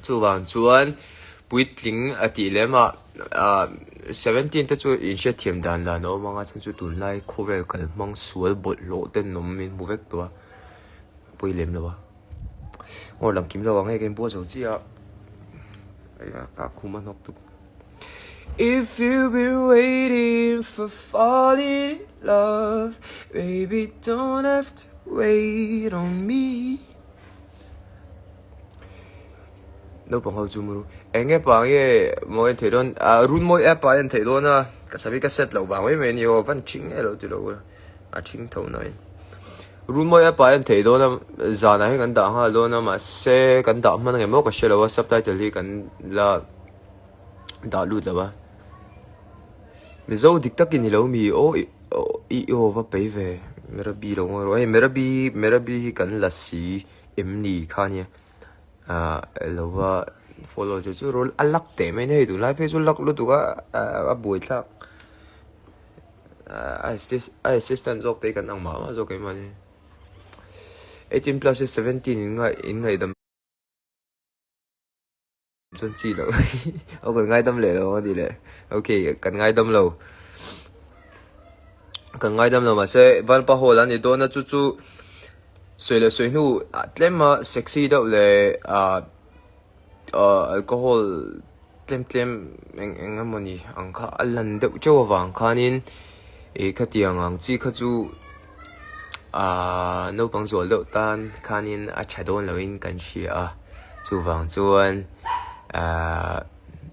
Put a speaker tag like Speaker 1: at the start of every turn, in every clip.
Speaker 1: Chuvang chuan puitling a tih lem ah ah seventeen te chu inhriatthiam dan dan a awm ang a chhan chu tunlai khawvel kalhmang sual bawlhhlawh ten awm min hmu vek tawh a pawi lem lo a aw lang kim lo ang hei ka inbual zo chiah a ka khum a hnawk tuk. If you been waiting for falling in love Baby don't have to wait on me Naupang ho chu muru eng app ah nge maw en theih dawn ah runmawi app ah en theih dawn a ka sawi ka set loh vang mai mai a ni aw van ṭhing nge lo ti lo ula a ṭhing tho na in runmawi app ah en theih dawn a zanah hian kan dah nghal dawn a mahse kan dah hman ang em aw ka hre lo a subtitle hi kan la dah lut lo a Mizo dik takin i lo mi aw i aw va pei ve Merabi lo ngawi rawh hei Merabi Merabi hi kan la si em ni kha nia ah lo va follow chu chu rawl a lak teh mai a ni hei tunlai phei chu lak lutuk a a buaithlak a assistant zawk te hi kan ang mah mah zawk keimahni 18 plus hi 17 in ngaihdam. Chuan chi loh aw kan ngaidam leh lo a ni leh ok kan ngaidam lo kan ngaidam lo mahse vanpa hall a ni dawn a chu chu sawi leh sawi hnu ah tlem a sexy deuh leh ah ah alcohol tlem tlem eng eng emawni ang kha a lan deuh teuh avang khanin ih khatiang ang chi kha chu Ahh naupang zual deuh tan khanin a tha dawn loin kan hria a, chuvang chuan ahh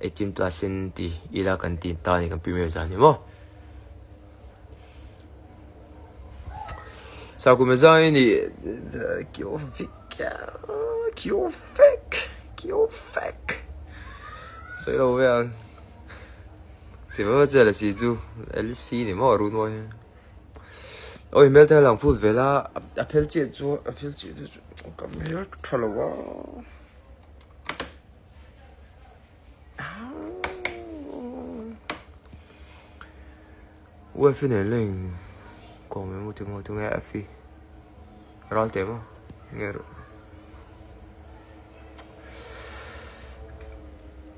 Speaker 1: 18 plus in ti ila kan ti ta a ni kan premier zan hi maw. Sakawm zai ni kio vek kio vek kio vek sawi lo ve ang ti va che la si chu LC ni maw Runmawi hi. Awi hmel te a lang fut vel a a phel chiah chu a phel chiah te chu ka hmel tha lo a U Efi nen la in kawm em u tinge tinge Efi ral teh maw nge rawh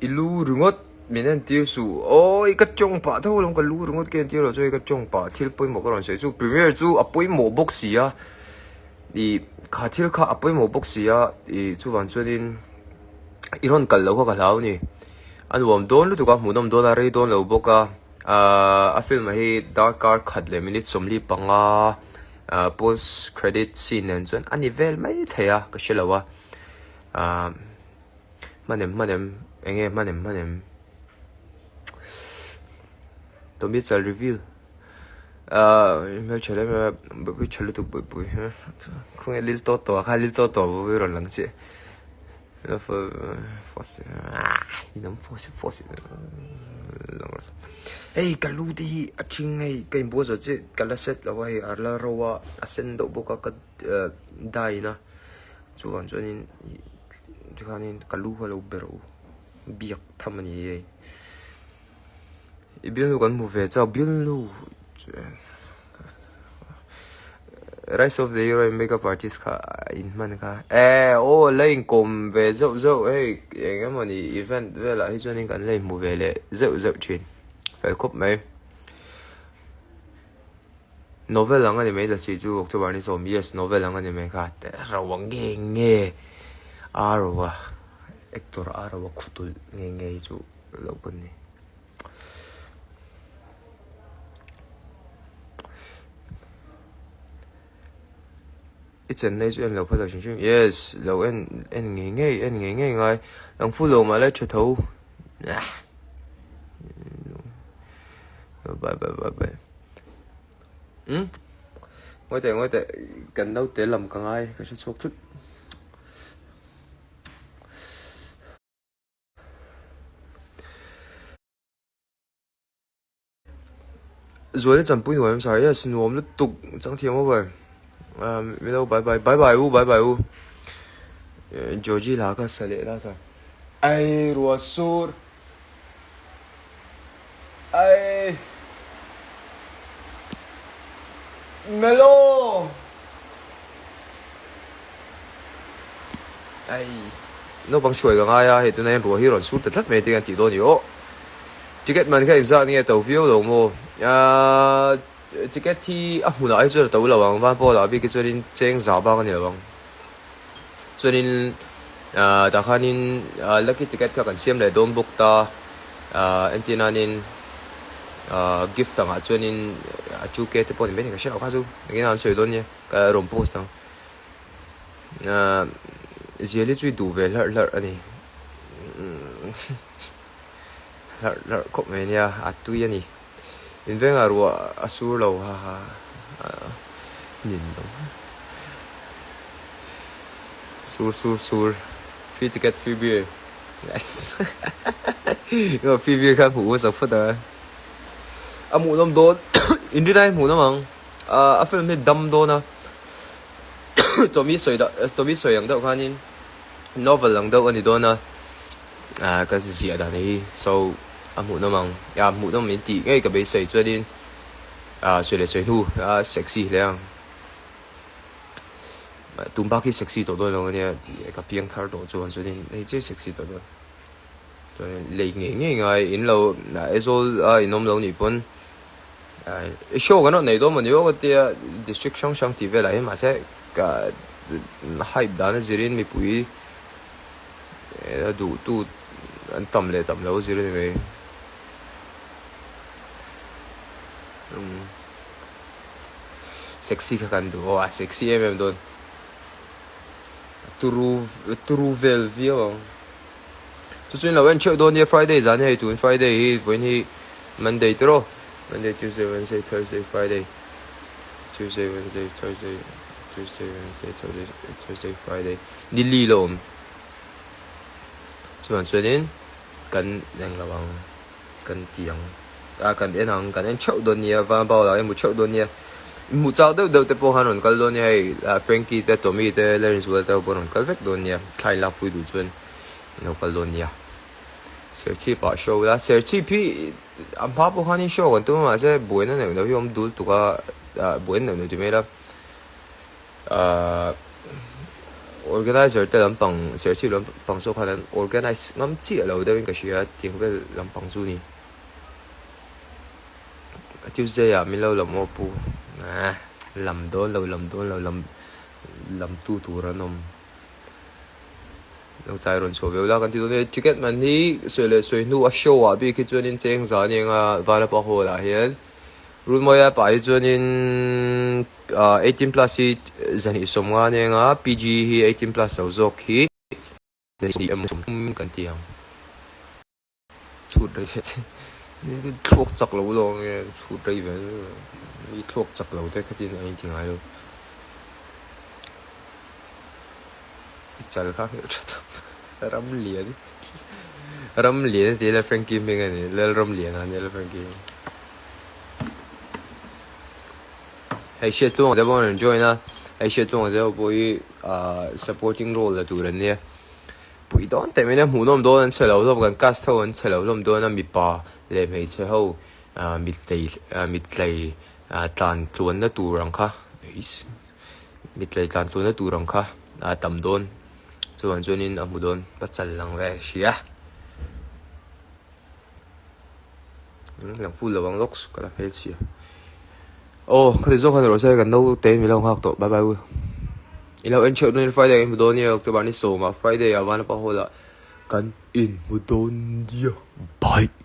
Speaker 1: I lu ringawt min entir suh awi ka tawng pah tho alawm ka lu ringawt ka entir loh chuan ka tawng pah thil pawimawh ka rawn sawi chu premiere chu a pawimawh bawk si a ih kha thil kha a pawimawh bawk si a ih chuvang chuanin i rawn kal loh kha ka hlau a ni a nuam dawn lutuk a hmuhnawm dawn a rei dawn lo bawk a ahh a film ah hi darkar khat leh minute 45 ahh post credit scene nen chuan a ni vel mai thei a ka hre lo a ahh. Hmanem hmanem eng nge hmanem hmanem Tommy chal reveal ahh hmeltha hle mai a bawihpui tha lutuk bawihpui khawnge lil tawt tawh ah khan lil tawt tawh pawh hi rawn lang chiah hei ka lu te hi a thing hei ka inbual zawh chiah ka la set lo a hei a la ro a a sen deuh bawk a ka dye na chuvang chuanin tikhanin ka lu kha lo ber u biak tham a ni hei i bialnu kan hmu ve chauh bialnu rice of the year makeup artist kha in hman kha eh aw la inkawm ve zeuh zeuh hei eng emawni event velah hi chuanin kan la inhmu ve leh zeuh zeuh thin fel khawp mai. Novel ang a ni mai lasi chu October ni sawm yes novel ang a ni mai kha ro ang nge nge a ro a actor a ro a khutul nge nge hi chu lo pawn ni. I chennai chu en lo phal lo hrim hrim yes lo en en ngei ngei en ngei ngei ngai ang full lo mah la tha tho bye bye bye bye. Umm ngawi teh ngawi teh kan naute lam ka ngai ka hre chhuak thut. Zuali champui nuam em sir yes nuam lutuk changthiam over umm milo bye bye bye bye u bye bye u Georgie la kha sa leh la sir ai ruah sur. Ai Melo Ai. Naupang hruai ka ngai a, hei tunah hian ruah hi rawn sur ta tlat mai te hian tih dawn i aw. Ticket man kha engzat nge to viau lo maw? Aaa ticket hi a hmunah hi chuan a to lo ang, van pawh lah bik hi chuanin cheng zah bak a ni lo ang. Chuanin aaa tah khanin lucky ticket kha kan siam leh dawn bawk ta, aaa entir nanin aaa gift angah chuanin a 2K te pawh ni maithei ka hre lo kha chu engin an sawi dawn nia ka rawn post ang. Aaa zial hi chu i duh ve hlarh hlarh a ni hlarh hlarh khawp mai nia a tui a ni in vengah ruah a sur lo ha ha nin lo sur sur sur free ticket free beer yes free beer kha hmuh hmasa phawt a a hmuhnawm dawn inrinai hmuhnawm ang a film hi dam dawn a. Tommy sawi dah Tommy sawi ang deuh khanin novel ang deuh a ni dawn a ah ka ziah dan hi so a hmuhnawm ang ah hmuhnawm min tih ngei ka beisei chuanin ah sawi leh sawi hnu a sexy hle ang tun bak hi sexy tawh dawn lo ania ka piang thar tawh chuan chuanin hei chiah sexy tawh dawn chuanin lei ngei ngei ngai in lo Aizawl a in awm lo nih pawn. Show kan rawn nei dawn maw ni aw ka tia district hrang hrang tih velah hian mahse ka hype dan a zirin mipui a duh tu an tam leh tam lo a zir a ni mai umm sexy kha kan duh aw a sexy em em dawn turu turu vel viau ang. Chu chuan lo en theuh dawn nia Friday zan hi hei tun Friday hi vawiin hi Monday te rawh Monday Tuesday Wednesday Thursday Friday Tuesday Wednesday Thursday Tuesday Wednesday Thursday Thursday Friday ni li la awm chuan chuanin kan eng lo ang kan ti ang a kan en ang kan en theuh dawn nia van baulah hian hmu theuh dawn nia hmuh chak deuh deuh te pawh khan rawn kal dawn nia hei ah Frankie te Tommy te Lalrinzuala te ho pawh rawn kal vek dawn nia thla in lakpui duh chuan. Lo kal dawn nia. Serchhip ah show ila. Serchhip hi a hma pawh khanin show kan tum a mahse buaina neuh neuh hi a awm dul tuk a, ah buaina neuh neuh ti mai ila. Ah organizer te lampang Serchhip lampang zawk khan an organize ngam chiah lo deuhin ka hria tiang vel lampang chu ni. Tuesday ah min lo lam aw pu. Ah lam dawn lo lam dawn lo lam lam tu tur an awm. Lo tlai rawn chhuah ve ula kan ti dawn e. Ticket man hi sawi leh sawi hnu a show ah bik hi chuanin cheng zan eng a Vanapa hall ah hian Runmawia pah hi chuanin ah 18 plus hi zahnih 50 eng a PG hi 18 plus lo zawk hi zahnih kan ti ang. Chhut rei ve che thluak chak lo lo nge chhut rei ve mi thluak chak lo te khatin a inti ngai lo i chal kha hmelh tha tawp ram lian ram lian a ti ila Frankie hming a ni lal ram lian a nia la Frankie hei hriat tluang te pawh an rawn join a hei hriat tluang te pawh hi ah supporting role la tur an nia. Pui dawn teh mai nia hmuhnawm dawn an chhe lo hlawm kan cast ho an chhe lo hlawm dawn a mipa leh hmeichhe ho ah mittlei ah mittlei ah tlan tluanna tur ang kha eiss mittlei tlan tluanna tur ang kha a tam dawn chuan chuanin a hmu dawn ka chal lang ve hria. Lang full lo ang lawks ka la hmel chhia. Aw khati zawk khan rawh se kan naute in milo nghak tawh bye bye u. I lo en theuh dawn in Friday kan hmu dawn nia October ni sawmah Friday ah Vanapa hall ah kan inhmu dawn nia bye.